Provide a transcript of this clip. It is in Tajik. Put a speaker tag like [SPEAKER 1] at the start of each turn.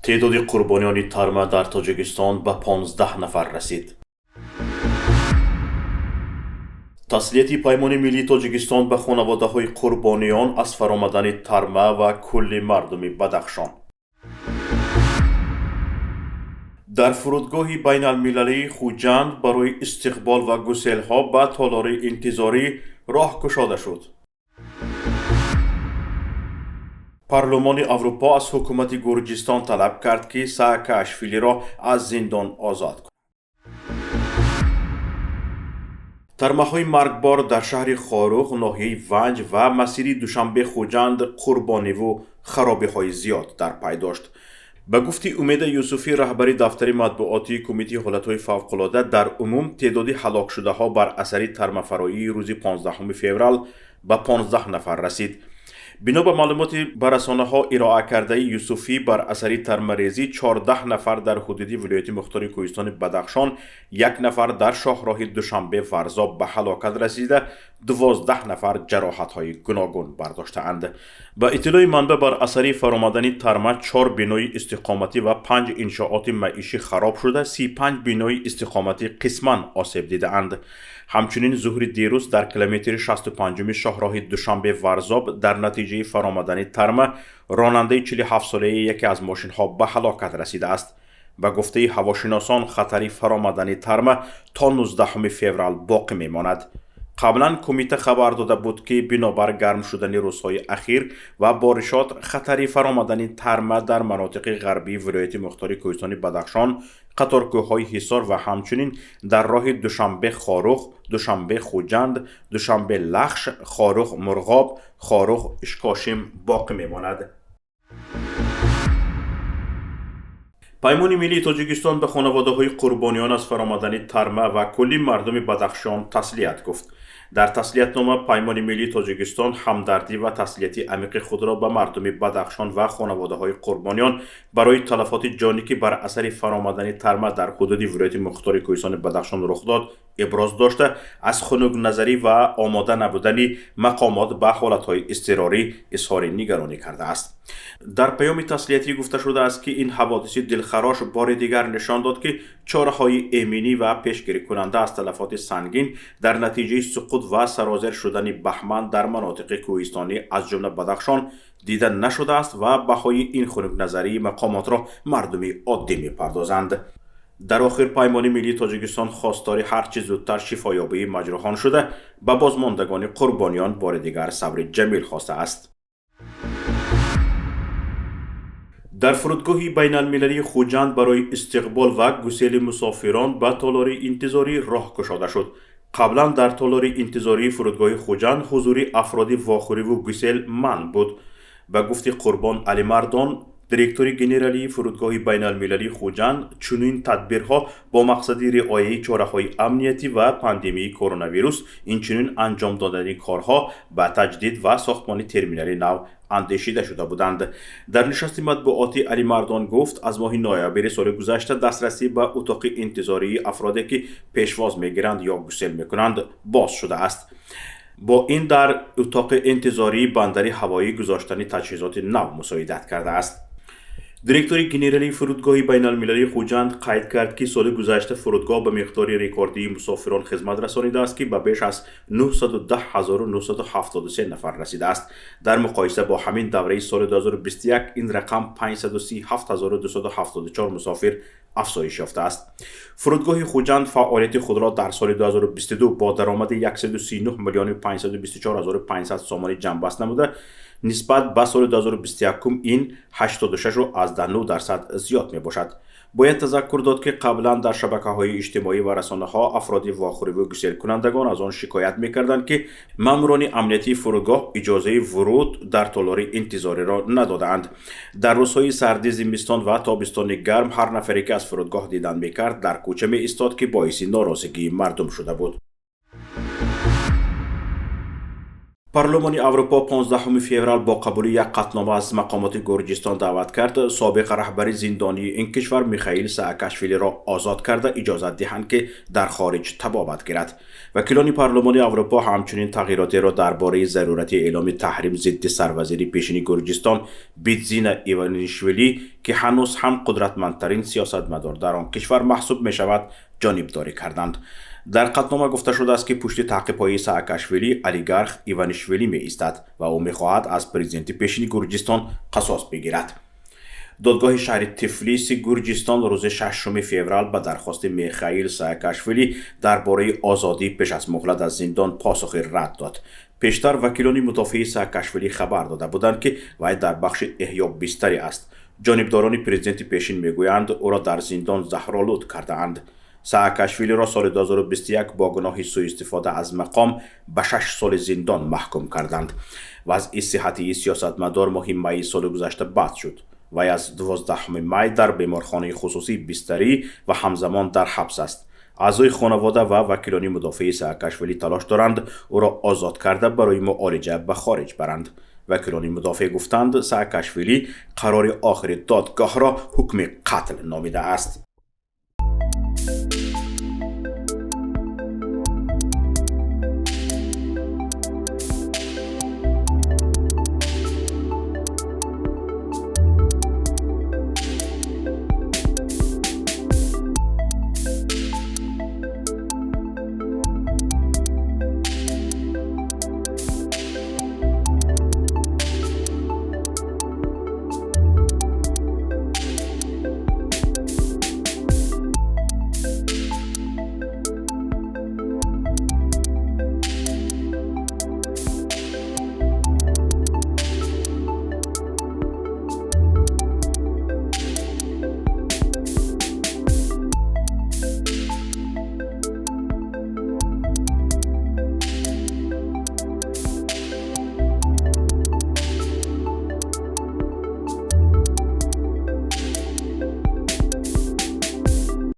[SPEAKER 1] Теъдоди қурбониёни тарма дар Тоҷикистон ба 15 нафар расид. Таслияти Паймони миллии Тоҷикистон ба хонаводаҳои қурбониён аз фаромадани тарма ва кулли мардуми Бадахшон. Дар фурудгоҳи байналмилалии Хуҷанд барои истиқбол ва гуселҳо ба толори интизорӣ роҳ кушода шуд. Парлумони Аврупо аз ҳукумати Гурҷистон талаб кард, ки Саакашвилиро аз зиндон озод кунад. Тармаҳои маргбор дар шаҳри Хоруғ, ноҳияи Ванҷ ва масири Душанбе-Хуҷанд қурбониву харобиҳои зиёд дар пай дошт. Ба гуфти Умеда Юсуфӣ, раҳбари дафтари матбуотии Кумитаи ҳолатҳои фавқулода, дар умум теъдоди ҳалокшудаҳо бар асари тармафароии рӯзи 15 феврал ба 15 нафар расид. Бино ба маълумоти ба расонаҳо ироа кардаи Юсуфӣ, бар асари тармарезӣ 14 нафар дар ҳудуди вилояти мухтори кӯҳистони Бадахшон, як нафар дар шоҳроҳи Душанбе Варзоб ба ҳалокат расида, 12 нафар ҷароҳатҳои гуногун бардоштаанд. Ба иттилои манбаъ, бар асари фаромадани тарма чор бинои истиқоматӣ ва панҷ иншооти маишӣ хароб шуда, 35 бинои истиқоматӣ қисман осеб дидаанд. Ҳамчунин зуҳри дирӯз дар километри 65-уми шоҳроҳи Душанбе Варзоб дар натиҷаи фаромадани тарма ронандаи 47-солаи яке аз мошинҳо ба ҳалокат расидааст. Ба гуфтаи ҳавошиносон, хатари фаромадани тарма то 19 феврал боқӣ мемонад. Қаблан кумита хабар дода буд, ки бинобар гарм шудани рӯзҳои ахир ва боришот хатари фаромадани тарма дар манотиқи ғарбии вилояти мухтори кӯҳистони Бадахшон, қаторкӯҳҳои Ҳисор ва ҳамчунин дар роҳи Душанбе Хоруғ, Душанбе Хуҷанд, Душанбе Лахш, Хоруғ Мурғоб, Хоруғ Ишкошим боқӣ мемонад. Паймони миллии Тоҷикистон ба хонаводаҳои қурбониён аз фаромадани тарма ва кулли мардуми Бадахшон таслият гуфт. Дар таслиятнома Паймони миллии Тоҷикистон ҳамдардӣ ва таслияти амиқи худро ба мардуми Бадахшон ва хонаводаҳои қурбониён барои талафоти ҷонӣ, ки бар асари фаромадани тарма дар ҳудуди вилояти мухтори кӯҳистони Бадахшон рух дод, иброз дошта, аз хунукназарӣ ва омода набудани мақомот ба ҳолатҳои изтирорӣ изҳори нигаронӣ кардааст. Дар паёми таслиятӣ гуфта шудааст, ки ин ҳаводиси дилхарош бори дигар нишон дод, ки чораҳои эминӣ ва пешгирикунанда аз талафоти сангин дар натиҷаи суқут ва сарозер шудани баҳман дар манотиқи кӯҳистонӣ, аз ҷумла Бадахшон, дида нашудааст ва баҳои ин хунукназарии мақомотро мардуми оддӣ мепардозанд. Дар охир Паймони миллии Тоҷикистон хостори ҳарчи зудтар шифоёбии маҷрӯҳон шуда, ба бозмондагони қурбониён бори дигар сабри ҷамил хостааст. Дар фурудгоҳи байналмилалии Хуҷанд барои истиқбол ва гусели мусофирон ба толори интизорӣ роҳ кушода шуд. Қаблан дар толори интизории фурудгоҳи Хуҷанд ҳузури афроди вохӯриву гусел манъ буд. Ба гуфти Қурбон Алимардон, директори генералии фурудгоҳи байналмилалии Хуҷанд, чунин тадбирҳо бо мақсади риояи чораҳои амниятӣ ва пандемияи коронавирус, инчунин анҷом додани корҳо ба таҷдид ва сохтмони терминали нав андешида шуда буданд. Дар нишасти матбуотӣ Алимардон гуфт, аз моҳи ноябри соли гузашта дастрасӣ ба утоқи интизории афроде, ки пешвоз мегиранд ё гусел мекунанд, боз шудааст. Бо ин дар утоқи интизории бандари ҳавоӣ гузоштани таҷҳизоти нав мусоидат кардааст. Директори генералии фурудгоҳи байналмилалии Хуҷанд қайд кард, ки соли гузашта фурудгоҳ ба миқдори рекордии мусофирон хизмат расонидааст, ки ба беш аз 910 973 нафар расидааст. Дар муқоиса бо ҳамин давраи соли 2021 ин рақам 537 274 мусофир афзоиш ёфтааст. Фурудгоҳи Хуҷанд фаъолияти худро дар соли 2022 бо даромади 139 миллиону 524 500 сомонӣ ҷамъбаст намуда, нисбат ба соли 2021 ин 86,9% зиёд мебошад. Бояд тазаккур дод, ки қаблан дар шабакаҳои иҷтимоӣ ва расонаҳо афроди вохӯриву гуселкунандагон аз он шикоят мекарданд, ки маъмурони амниятии фурудгоҳ иҷозаи вуруд дар толори интизориро надодаанд. Дар рӯзҳои сарди зимистон ва тобистони гарм ҳар нафаре, ки аз фурудгоҳ дидан мекард, дар кӯча меистод, ки боиси норозигии мардум шуда буд. Парлумони Аврупо 15 феврал бо қабули як қатънома аз мақомоти Гурҷистон даъват кард, собиқ раҳбари зиндонии ин кишвар Михаил Саакашвилиро озод карда, иҷозат диҳанд, ки дар хориҷ табобат гирад. Вакилони Парлумони Аврупо ҳамчунин тағйиротеро дар бораи зарурати эъломи таҳрим зидди сарвазири пешини Гурҷистон Бидзина Иванишвили, ки ҳанӯз ҳам қудратмандтарин сиёсатмадор дар он кишвар маҳсуб мешавад, ҷонибдорӣ карданд. Дар қатънома гуфта шудааст, ки пушти таъқибҳои Саакашвили олигарх Иванишвили меистад ва ӯ мехоҳад аз президенти пешини Гурҷистон қасос бигирад. Додгоҳи шаҳри Тифлиси Гурҷистон рӯзи 6 феврал ба дархости Михаил Саакашвили дар бораи озодӣ пеш аз муҳлат аз зиндон посухи рад дод. Пештар вакилони мудофиаи Саакашвили хабар дода буданд, ки вай дар бахши эҳё бистарӣ аст. Ҷонибдорони президенти пешин мегӯянд, ӯро дар зиндон заҳролуд кардаанд. Саакашвилиро соли 2021 бо гуноҳи сӯистифода аз мақом ба 6 соли зиндон маҳкум карданд. Вазъи сиҳатии сиёсатмадор моҳи майи соли гузашта бад шуд. Вай аз 12 май дар беморхонаи хусусӣ бистарӣ ва ҳамзамон дар ҳабс аст. Аъзои хонавода ва вакилони мудофиаи Саакашвили талош доранд, ӯро озод карда, барои муолиҷа ба хориҷ баранд. Вакилони мудофеъ гуфтанд, Саакашвили қарори охири додгоҳро ҳукми қатл номидааст.